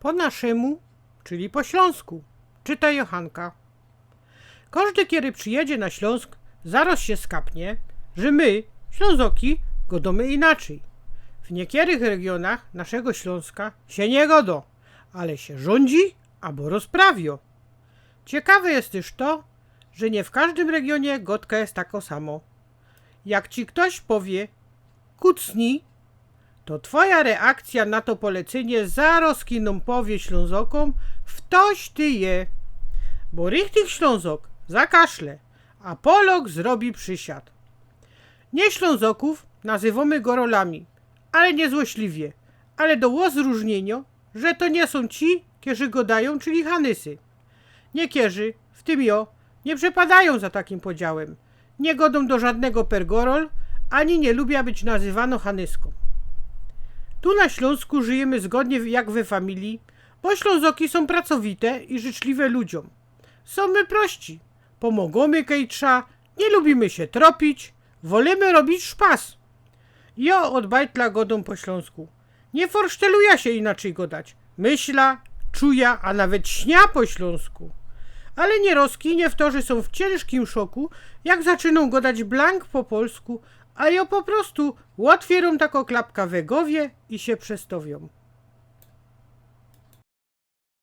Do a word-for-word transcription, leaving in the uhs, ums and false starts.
Po naszemu, czyli po ślōnsku. Czyta Johanka. Kożdy, kiery przijedzie na Ślōnsk, zarŏz sie skapnie, że my, Ślōnzoki, gŏdōmy inaczyj. W niektórych regionach naszego Ślōnska sie niy gŏdŏ, ale sie rzōndzi abo rozprawiŏ. Ciekawe je tyż to, że niy w kożdym regionie gŏdka je takŏ samŏ. Jak ci ftoś powie: „Kucnij”, to twoja reakcyjŏ na to polecynie zarŏz kinōm powie Ślōnzokōm, ftoś ty je. Bo richtig Ślōnzok zakaszle, a Polŏk zrobi przisiad. Niyślōnzokōw nazywōmy gorolami, ale niy złośliwie, ale do ôzrōżniynio, że to niy sōm ci, kierzy gŏdajōm, czyli hanysy. Niekierzy, w tym jŏ, niy przepadajōm za takim podziałym. Niy gŏdōm do żŏdnego per gorol, ani niy lubiã być nazywanŏ hanyskōm. Tu na Ślōnsku żyjymy zgodnie jak we familii, bo Ślōnzoki sōm pracowite i życzliwe ludziōm. Sōm my prości, pōmŏgōmy kej trza, niy lubimy sie tropić, wolimy robić szpas. Jŏ ôd bajtla gŏdōm po ślōnsku. Niy forsztelujã sie inaczyj gŏdać. Myślã, czujã, a nawet śniã po ślōnsku. Ale niyroz niektorzy sōm w ciynżkim szoku, jak zaczynōm gŏdać blank po polsku, a jŏ po prostu ôtwiyrōm takŏ klapka we gowie i sie przestŏwiōm.